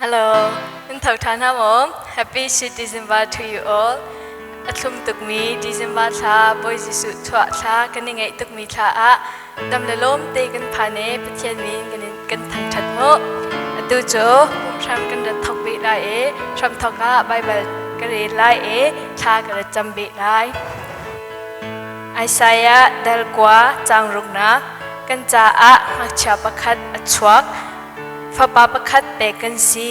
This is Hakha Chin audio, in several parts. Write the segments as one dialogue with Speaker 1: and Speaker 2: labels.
Speaker 1: Hello, nan tho ṭhan ha maw? Happy Shit December to you all. A thlum tukmi December thla, Bawi Jesuh chuah thla kan i ngaih tukmi thla ah dam le lawm te kan phan i Pathian min kan in kan thangṭhat mu. Atu cu pumhram kan rat thok bih lai i hramthok ah Baibal ka rel lai i thla ka rat cam bih lai. Isaiah dal kua caang ruknak kan caah ngakchia pakhat a chuak. Fapa pakhat pek kan si.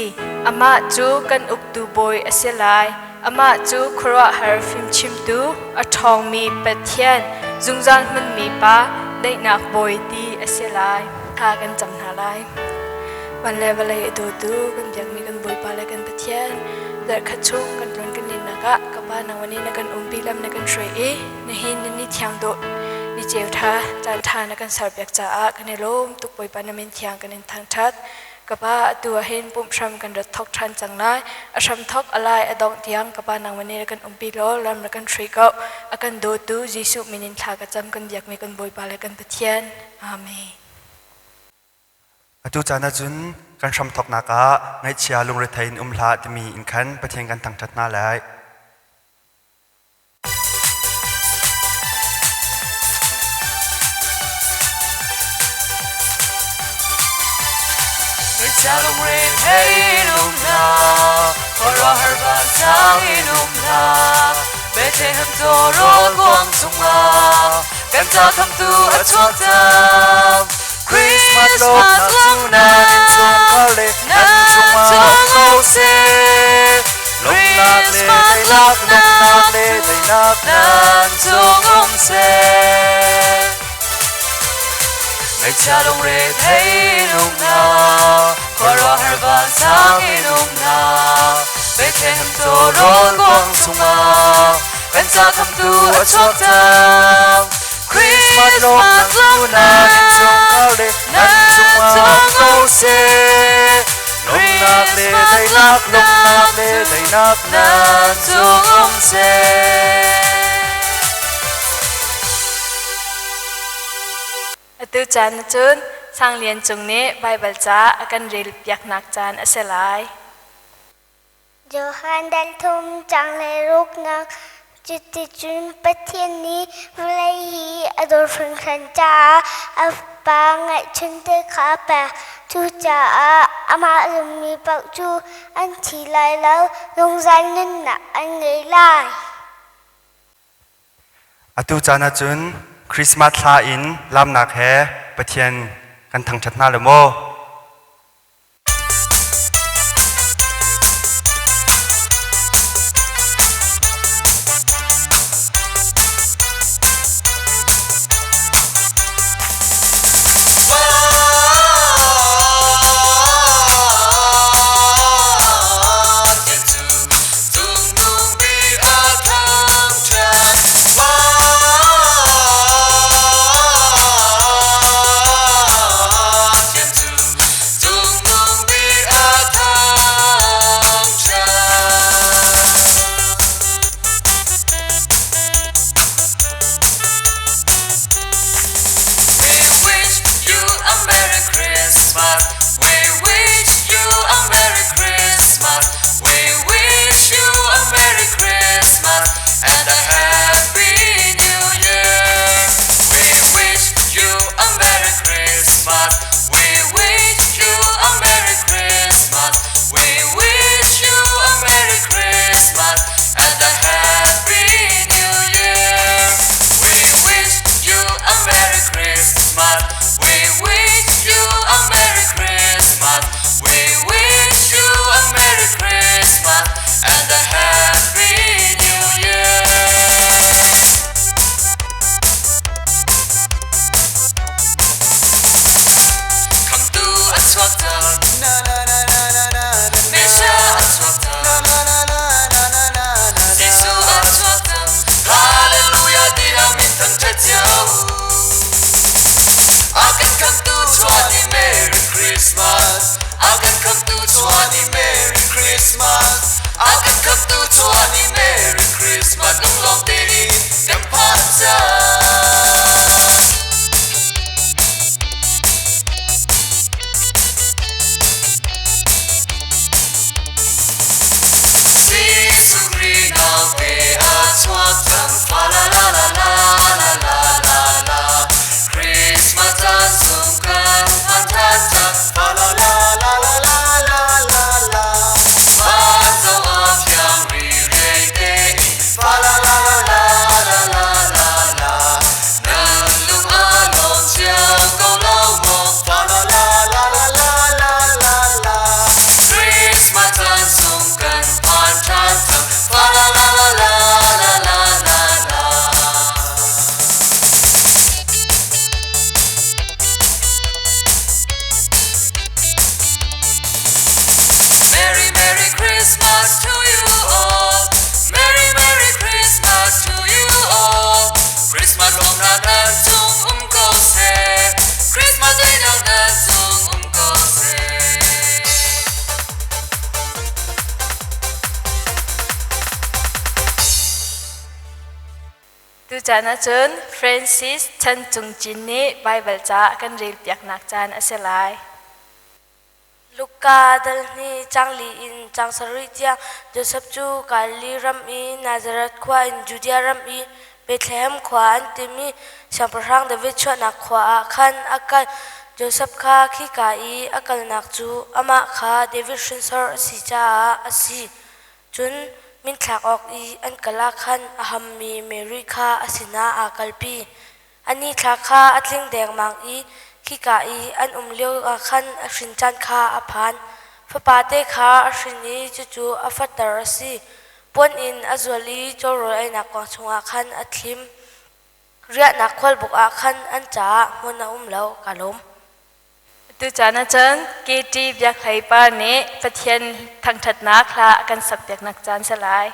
Speaker 1: Amah cu kan uktu bawi a si lai. Amah cu khuaruahhar fimchimtu, a ṭhawngmi Pathian, zungzal hmunmi Pa, daihnak bawi ti a si lai. Thla kan cam hna lai. Van le vawlei a dawtu kan biakmi kan Bawipa le kan Pathian, zarhkhat chung kan tlun kan lennak ah ka Pa nangmah nih na kan umpi lam na kan hruai i nihin na ni thiang dawh ni ceu ṭha caan ṭha na kan serpiak caah kan i lawm tuk Bawipa na min thiang kan in thangṭhat. Ka Pa, atu ah hin pumh hram kan rat thawk ṭhan cang lai. A hram thawk a lai a dongh tiang ka Pa nangmah nih kan umpi law lam na kan hrui ko. A kan dawtu Jesuh min in thla ka cam kan biakmi kan Bawipa le kan Pathian. Amen.
Speaker 2: Atu caan ahcun kan hramthawknak ah ngaihchia lungrethei in um hlah timi in khan Pathian kan thangṭhat hna lai.
Speaker 3: Khuaruahhar vansang in um hlah Bethlehem tawrawl kuang chungah kan ca khamtu a chuak cang
Speaker 4: Christmas lawmnak cu nan innchungkhar le nan cungah um ko seh. Lawmhnak le daihnak, lawmhnak le daihnak nan
Speaker 3: cung um seh. Ngaihchia lungre thei in um hna, khuaruahhar vansang in um hna, Bethlehem tawrawl kuang chungah kan ca khamtu a chuak cang.
Speaker 4: Christmas lawmhnak cu nan innchungkhar le nan cungah um ko seh. Lawmhnak le daihnak, lawmhnak le daihnak nan
Speaker 3: cung um seh.
Speaker 1: Atu caan cun Sang Lian Cung nih Baibal ca a kan rel piaknak caan a si lai.
Speaker 5: Johan dal thum cang le ruknak cuticun Pathian nih vawlei hi a dawt hringhran caah a Fapa ngeihchunte kha a pek. Cucaah amah zummi paoh cu an thi lai lo, zungzal nunnak an ngei lai.
Speaker 2: Atu caan ahcun Christmas thla in lamnak he Pathian kan thangṭhat hna lo maw?
Speaker 3: We wish you a Merry Christmas. We wish you a Merry Christmas. We wish you a Merry Christmas and a Happy New Year. We wish you a Merry Christmas. We wish you a Merry Christmas. We wish you a Merry Christmas and a Happy New Year. We wish you a Merry Christmas. We wish you a Merry Christmas. We wish you a Merry Christmas and a Happy New Year. Khamtu a chuak cang. Messiah a chuak cang. Jesuh a chuak cang. Hallelujah tiah min thangṭhat cio. A kan khamtu chuah ni Merry Christmas. A kan khamtu chuah ni Merry Christmas. A kan khamtu chuah ni Merry Christmas. Lunglawm tein kan phan cang. Christmas lawmhnak nan cung um ko seh. Christmas daihnak nan cung um ko seh.
Speaker 1: Tuchan ahcun Francis Chan Cung Cin nih Baibal ca a kan relpiaknak caan a si lai.
Speaker 6: Luka dal hnih caang li in caang sarih tiang Josef cu Galilee ram i Nazareth khua in Judea ram i Bethlehem khua an timi Siangpahrang David chuahnak khua ah khan a kal. Josef kha khika i a kalnak cu amah kha David hrinsor a si caah a si. Cun minthlak awk i an kal ah khan a hammi Mary kha a sinah aa kalpi. A nithla kha a tling dengmang i khika i an um lioah khan a hrin caan kha a phan. Fapate kha a hrin i cucu a fater a si. Puan in a zual i cawrawl einak kuang chungah khan a thlim. Riahnak khualbuk ah khan an caah hmun a um lo. Ka lawm.
Speaker 1: Tuchan ahcun KT Biak Hlei Pa nih Pathian thangṭhatnak hla a kan sakpiaknak caan si lai.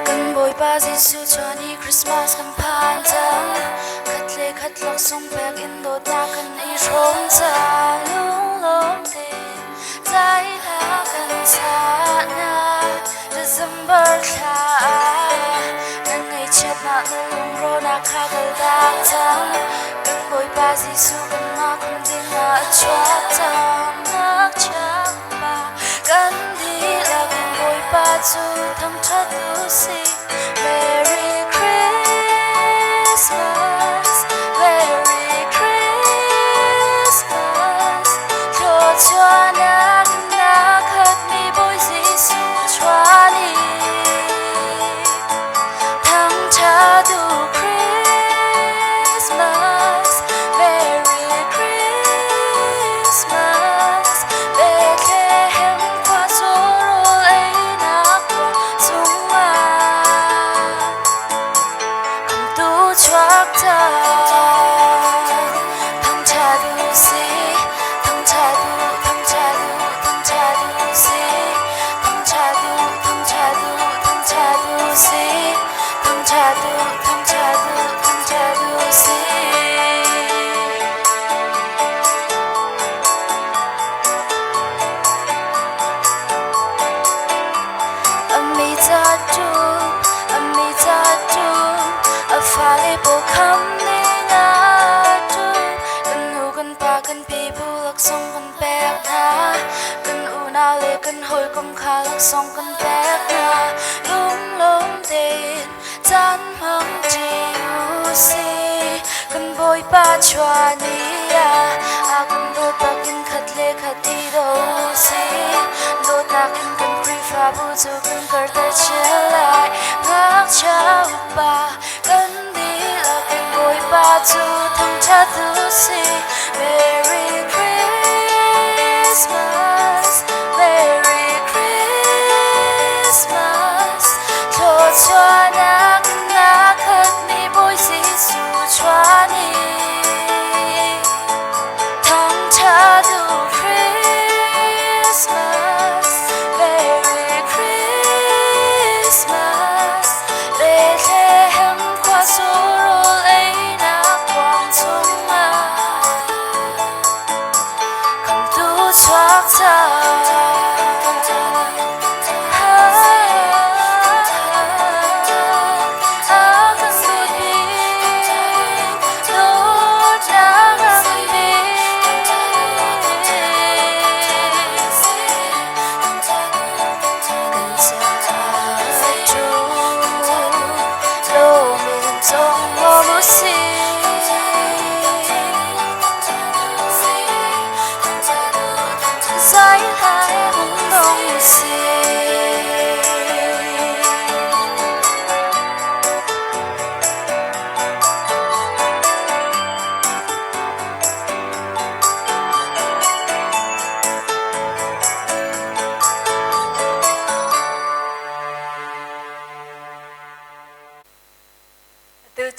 Speaker 6: Kan Bawipa Jesuh chuan i Christmas kan phan cang. Khat le khat laksawng pek in dawtnak kan i hrawm cang. Lunglawm tein tlai hla kan sa hna. December thla ah nan ngaihchiatnak na lungrawhnak kha kaltak cang. Kan Bawipa Jesuh kanmah khum ding ah a chuak cang. Ngakchia pa kan dihlak in Bawipa cu thangṭhat u sih. Merry Christmas, Merry Christmas. Thluachuahnak na khatmi Bawi Jesuh chuah ni. Thangṭhat u Christmas, Merry Christmas. Bethlehem khua cu rawl einak khua chungah Khamhtu chuak cang. Thangṭhat u sih, thangṭhat u, thangṭhat u, thangṭhat u sih. Thangṭhat u, thangṭhat u, thangṭhat u sih. Thangṭhat u, thangṭhat u, thangṭhat u sih. A mi ca tu, a mi ca tu, a fale pawl kham ning a tu. Kan nu kan pa kan pipu laksawng kan pek hna. Kan unau le kan hawikom kha laksawng kan pek hna. Lunglawm tein caan hmang ṭi u sih. Kan Bawipa chuah ni ah a kan dawt bakin khat le khat i do u sih. Dawtnak in kan Khrihfabu cu kan karter chin lai. Ngakchia upa kan dihlak in Bawipa cu thangṭhat u sih. Merry Christmas, Merry Christmas. Thluachuahnak na khatmi Bawi Jesuh chuah ni. Thangṭhat u Christmas, Merry Christmas. Bethlehem khua cu rawl einak kuang chungah Khamhtu chuak cang.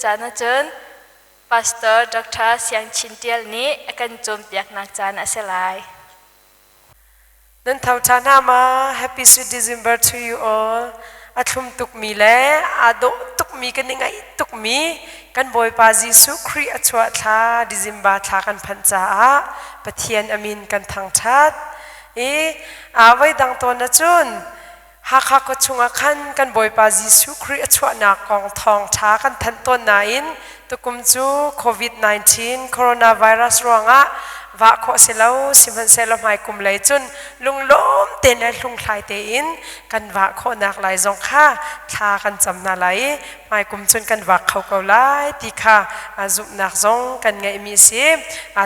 Speaker 1: caan ahcun Pastor Dr. Siang Chin Tial nih a kan cawnpiaknak caan a si lai.
Speaker 7: Nan tho ṭha hna ma? Happy Sweet December to you all. A thlum tukmi le aa dawh tukmi kan i ngaih tukmi kan Bawipa Jesuh Khrih a chuah thla December thla kan phanh caah Pathian a min kan thangṭhat. I aa voi dang tawn ahcun Hakha khua chungah khan kan Bawipa Jesuh Khrih a chuahnak kong thawngṭha kan thanh tawn nain tukum cu COVID-19 coronavirus ruangah vah khawh si lo sihmanhsehlaw hmaikum lei cun lunglawm tein le hlunghlai tein kan vah khawhnak lai zong kha thla kan cam hna lai i hmaikum cun kan vak kho ko lai ti kha zumhnak zong kan ngeihmi a si.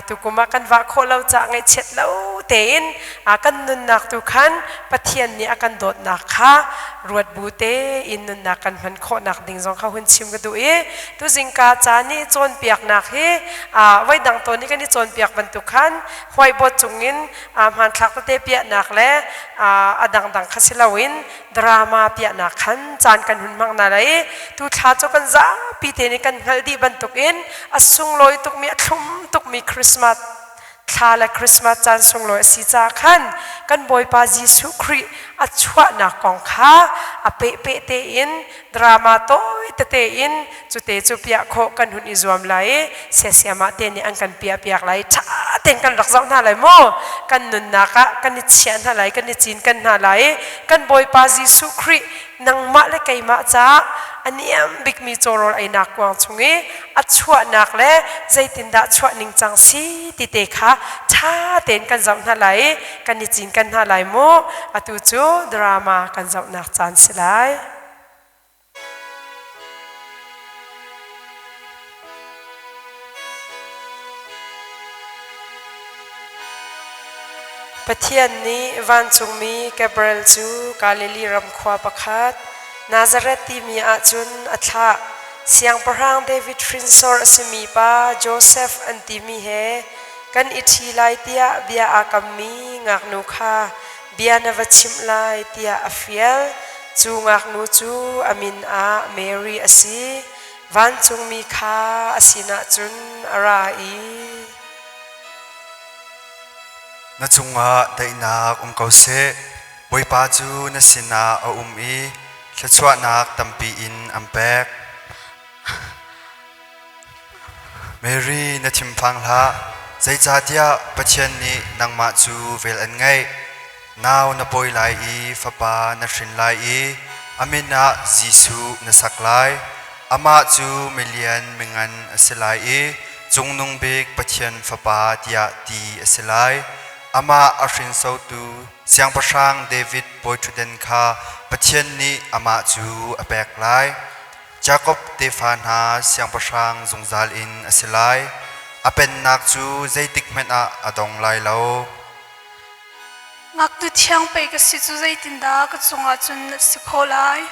Speaker 7: Tukum ah kan vah khawh lo caah ngaihchiat lo tein kan nunnak tu khan Pathian nih a kan dawtnak kha ruat bu tein nunnak kan hman khawhnak ding zong kha hun chim ka duh i tuzingka ca nih cawnpiaknak hi voi dang tawn i kan i cawnpiak bantuk khan whiteboard cungin hmanthlak tete piahnak le a dangdang kha si loin drama piahnak khan caan kan hun hmang na lai tu thla cu kan zapi te nih kan hngalh dih bantukin a sunglawi tukmi a thlum tukmi Christmas thla le Christmas caan sunglawi a si caah khan kan Bawipa Jesuh Khrih a chuahnak kong kha a pehpeh tein drama tawi tete in cute cu piah khawh kan hun i zuam lai i siasiamah te nih an kan piah piak lai ṭha tein kan rak zoh hna lai mu kan nunnak ah kan i chiah hna lai kan i cinken hna lai i kan Bawipa Jesuh Khrih nangmah le keimah caah a niam bikmi cawrawl einak kuang chung i a chuahnak le zeitindah chuah ningcang si ti te kha ṭha tein kan zoh hna lai i kan i cinken hna lai mu atu cu drama kan zohnak caan si lai. Pathian nih vancungmi Gabriel cu Galilee ram khua pakhat Nazareth timi ahcun a thlah. Siangpahrang David hrinsor a simi pa Josef an timi he kan i ṭhi lai tiah bia aa kammi ngaknu kha bia na va chimh lai tiah a fial. Cu ngaknu cu a min ah Mary a si. Vancungmi kha a sinah cun a ra i,
Speaker 2: Na cungah daihnak um ko seh. Bawipa cu na sinah a um i thluachuahnak tampi in an pek. Mary, na thinphang hlah, zeicahtiah Pathian nih nangmah cu vel an ngeih. Nau na pawi lai i fapa na hrin lai i a min ah Jesuh na sak lai. Amah cu milian mingan a si lai i Cungnung Bik Pathian Fapa tiah ti a si lai. Amah a hrinsotu Siangpahrang David bawiṭhutdan kha Pathian nih amah cu a pek lai. Jakob tefa hna siangpahrang zungzal in a si lai. A pennak cu zeitikhmanh ah a dong lai lo.
Speaker 8: Ngaknu thiang pei ka si cu zeitindah ka cungah cun a si khawh lai?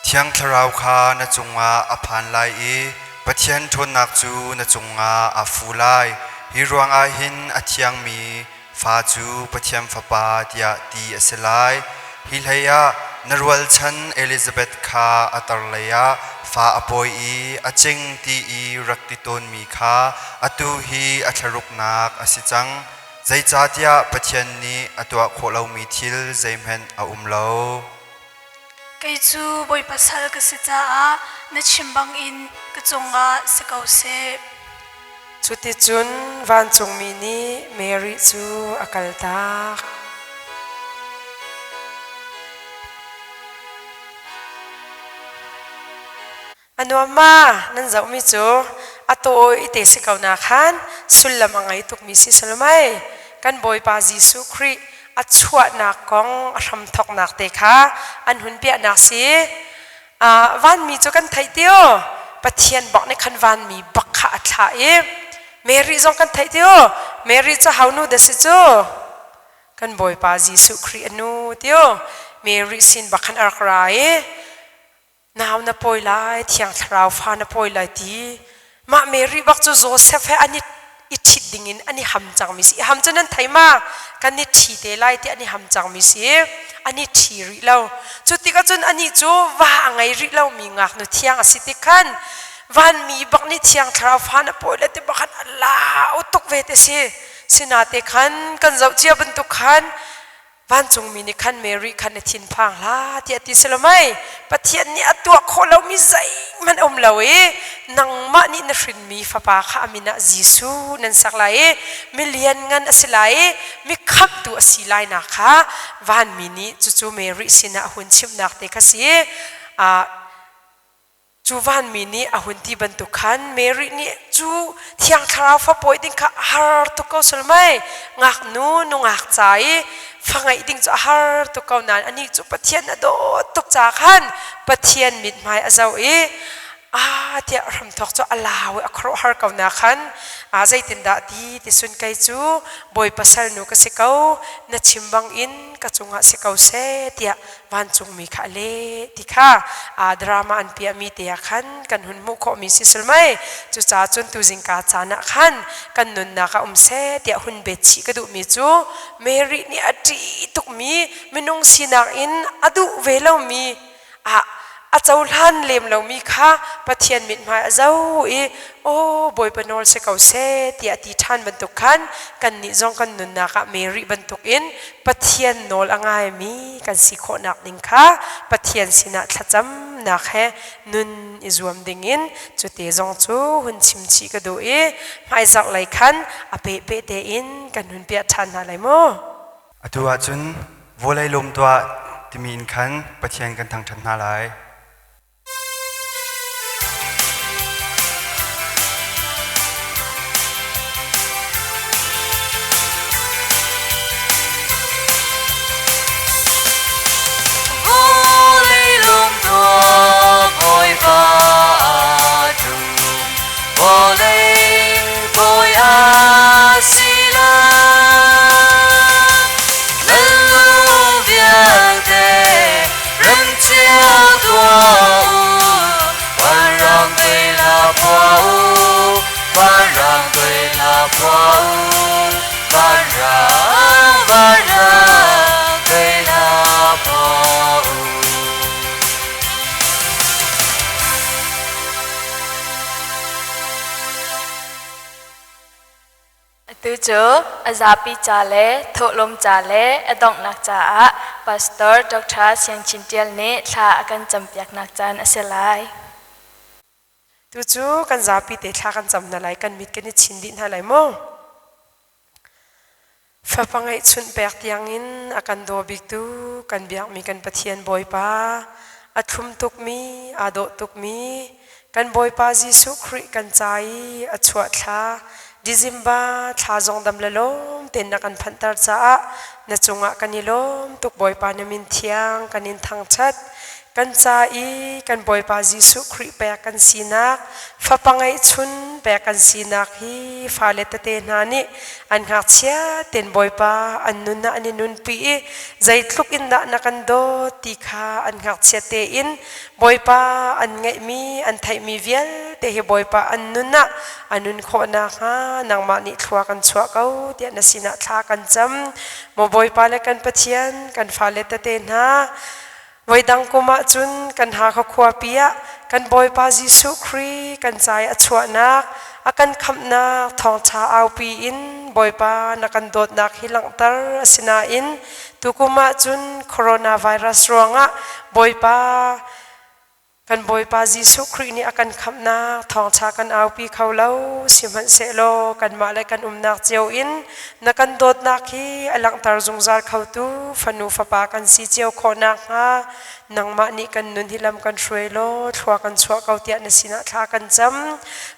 Speaker 2: Thiang Thlarau kha na cungah a phan lai i Pathian ṭhawnnak cu na cungah aa fu lai. Hi ruangah hin a thiangmi fa cu Pathian Fapa tiah ti a si lai. Hi hleiah na rualchan Elizabeth kha a tarlei ah fa a pawi i a cing ti i rak ti tawnmi kha atu hi a thlaruknak a si cang. Zeicahtiah Pathian nih a tuah khawh lomi thil zeihmanh a um lo.
Speaker 8: Kei cu Bawipa sal ka si caah na chim bangin ka cungah si ko seh.
Speaker 7: Cuticun vancungmi nih Mary cu a kaltak. A nuam ma nan zohmi cu a taw i te si ko na khan sullam a ngei tukmi si salmai kan Bawipa Jesuh Khrih a chuahnak kong a hramthoknak te kha an hun piahnak si. Vanmi cu kan theih tio Pathian bak nih khan vanmi bak kha a thlah i Mary zong kan theih tio Mary cu hau nu dah si cu kan Bawipa Jesuh Khrih a nu tio Mary sin bak khan a rak ra i nau na pawi lai Thiang Thlarau fa na pawi lai ti mah Mary bak cu Joseph he an i ṭhit. ding in an i ham cangmi si. I ham cu nan thei ma? Kan i ṭhi te lai ti an i ham cangmi si. An i ṭhi rih lo. Cu tikah cun anih cu va a ngei rih lomi ngaknu thiang a si tik khan vanmi bak nih thiang thlarau fa na pawi le ti bak khan a lau tuk ve te si. Sinate khan kan zoh cia bantuk khan Vancungmi nih khan Mary khan na thinphang hlah tiah ti si lo mei? Pathian nih a tuah khawh lomi zeihmanh a um lo i nangmah nih na hrinmi fapa kha a min ah Jesuh nan sak lai i mi lianngan a si lai i mi khamhtu a si lainak kha vanmi nih cucu Mary sinah a hun chimhnak te kha si. Cu vanmi nih a hun ti bantuk khan Mary nih cu Thiang Thlarau fapawi ding kha a har tuk ko sul mei. Ngaknu nungak ca i fa ngeih ding cu a har tuk ko nain anih cu Pathian a dawt tuk ca khan Pathian mithmai a zoh i a tiah hramthawk cu a lau i a khuaruahhar ko na khan a zeitindah ti ti sun kei cu Bawipa salnu ka si ko na chim bang in ka cungah si ko seh tiah vancungmi kha a leh ti kha drama an piahmi te ah khan kan hun hmuh khawhmi si sulmai. Cucaah cun tuzingka caan ah khan kan nunnak ah um seh tiah hun bet chih ka duhmi cu Mary nih a ṭih tukmi minung sinak in a duh ve lomi ah a cohlan lem lomi kha Pathian mithmai a zoh i aw Bawipa nawl si ko seh tiah a ti ṭhan bantuk khan kannih zong kan nunnak ah Mary bantukin Pathian nawl a ngaimi kan si khawhnak ding kha Pathian sinah thlacamnak he nun i zuam dingin cute zong cu hun chim chih ka duh i hmaizarh lei khan a pehpeh tein kan hun piah ṭhan hna lai mu.
Speaker 2: Atu ahcun vawlei lawm tuah timi in khan Pathian kan thangṭhat hna lai.
Speaker 1: Atu cu a zapi ca le thawhlawm ca le a donghnak caah Pastor Dr. Siang Chin Ṭial nih thla a kan campiaknak caan a si lai.
Speaker 7: Tucu kan zapi te thla kan cam hna lai, kan mit kan i chin dih hna lai mu. Fapa ngeihchunh pek tiangin a kan daw biktu kan biakmi kan Pathian Bawipa, a thlum tukmi, aa dawh tukmi, kan Bawipa Jesuh Khrih kan ca i a chuah thla, December thla zong dam le lawm tein na kan phanhter caah na cungah kan i lawm tuk Bawipa na min thiang kan in thangṭhat. Kan ca i kan Bawipa Jesuh Khrih pek kan sinak, fapa ngeihchun pek kan sinak hi fale tete hna nih an ngakchia tein Bawipa an nun ah an i nunpi i zeitluk in dah na kan dawt ti kha an ngakchia tein Bawipa an ngeihmi an theihmi vialte hi Bawipa an nun ah a nun khawh nakhnga nangmah nih thlua kan chuah ko tiah na sinah thla kan cam. Maw Bawipa le kan Pathian, kan fale tete hna, Voidang kum ahcun kan Hakha khuapi ah kan Bawipa Jesuh Khrih kan ca i a chuahnak, a kan khamhnak thawngṭha aupi in Bawipa na kan dawtnak hi langhter a si nain tukum ahcun coronavirus ruangah Bawipa kan Bawipa Jesuh Khrih nih a kan khamhnak thawngṭha kan aupi kho lo. Sihmanhsehlaw kanmah le kan umnak cio in na kan dawtnak hi a langhter zungzal khotu fanu fapa kan si cio khawh nakhnga nangmah nih kan nun hi lam kan hruai law thlua kan chuah ko tiah na sinah thla kan cam.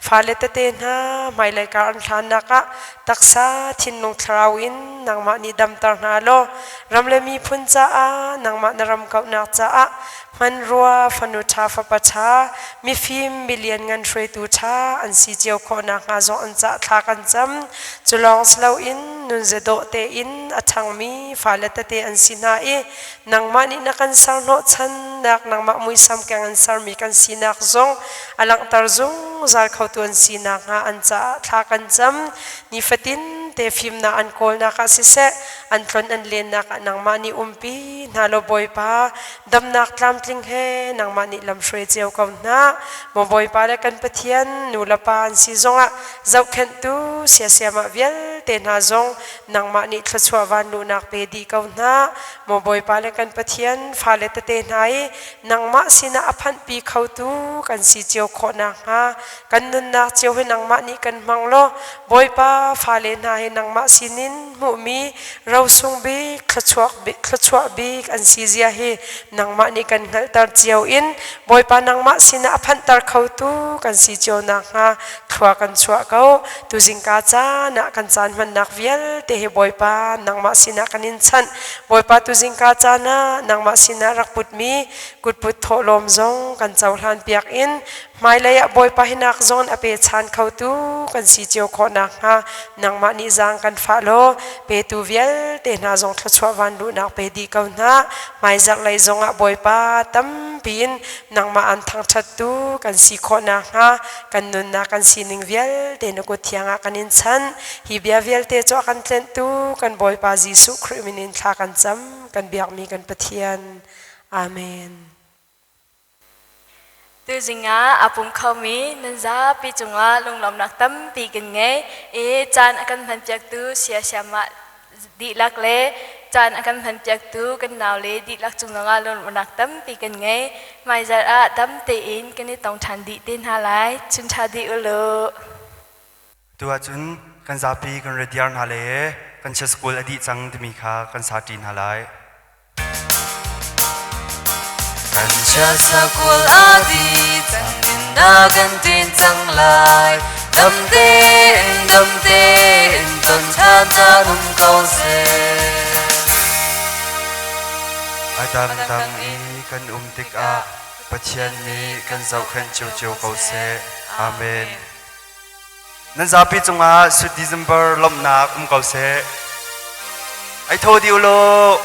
Speaker 7: Fale tete hna hmailei kar an hlannak ah taksa thinlung thlarau in nangmah nih damter hna law ram le miphun caah nangmah na ram kauhnak caah hmanrua fanu ṭha. fapa ṭha, mifim, milianngan hruaitu ṭha an si cio khawh nakhnga zong an cah thla kan cam. Cu lawng si loin nunze dawh tein a ṭhangmi fale tete an si hna i nangmah nih na kan ser hnawhchannak nangmah muisam keng an sermi kan sinak zong a langhter zungzal khotu an si nakhnga an caah thla kan cam. Nifatin te fimnak an kawlnak ah siseh, an tlon an lennak ah nangmah nih umpi hna law Bawipa, damnak tlamtling he nangmah nih lamhruai cio ko hna. Maw Bawipa le kan Pathian, nu le pa an si zongah zohkhenhtu siasiamah vialte hna zong nangmah nih thluachuah vanluhnak pe dih ko hna. Maw Bawipa le kan Pathian, fale tete hna i nangmah sinah a phanhpi khotu kan si cio khawh nakhnga kan nunnak cio hi nangmah nih kan hmang law Bawipa fale hna hi nangmah sinin hmuhmi rosung bik thluachuah bik an si zia hi nangmah nih kan hngalhter cio in Bawipa nangmah sinah a phanhter khotu kan si cio nakhnga thlua kan chuah ko. Tuzingka caan ah kan caan hmannak vialte hi Bawipa nangmah sinah kan in chanh. Bawipa tuzingka caan ah nangmah sinah rak putmi kutput thawhlawm zong kan cohlan piak in Hmailei ah Bawipa hinak zawn a pechan khotu kan si cio khawh nakhnga nangmah nih zaang kan fah law petu vialte hna zong thluachuah vanluhnak pe dih ko hna. Hmaizarh lei zongah Bawipa tampi in nangmah aan thangṭhattu kan si khawh nakhnga kan nunnak kan sining vialte na kut thiang ah kan in chanh. Hi bia vialte cu a kan tlenhtu kan Bawipa Jesuh Khrih min in thla kan cam, kan biakmi kan Pathian. Amen.
Speaker 1: Tuzing ah aa pum khomi nan zapi cungah lunglawmhnak tampi kan ngei i caan a kan hmanpiaktu siasiamah dihlak le caan a kan hmanpiaktu kan naule dihlak cung zongah lunglawmhnak tampi kan ngei. Hmaizarh ah dam tein kan i tong ṭhan dih te hna lai. Chun ṭha dih u law.
Speaker 2: Tu ahcun kan zapi kan ra diar hna le kan chia school a dih cang timi kha kan sa ṭi hna lai.
Speaker 3: Kan siasakul adi cangin na kan tin cang lai. Dam tein dam tein ton ṭhan caan um ko seh.
Speaker 2: A dangdang i kan um tikah Pathian nih kan zohkhenh ciocio ko seh. Amen. Nan zapi cungah Sweet December lawmhnak um ko seh. Ai tho dih u law.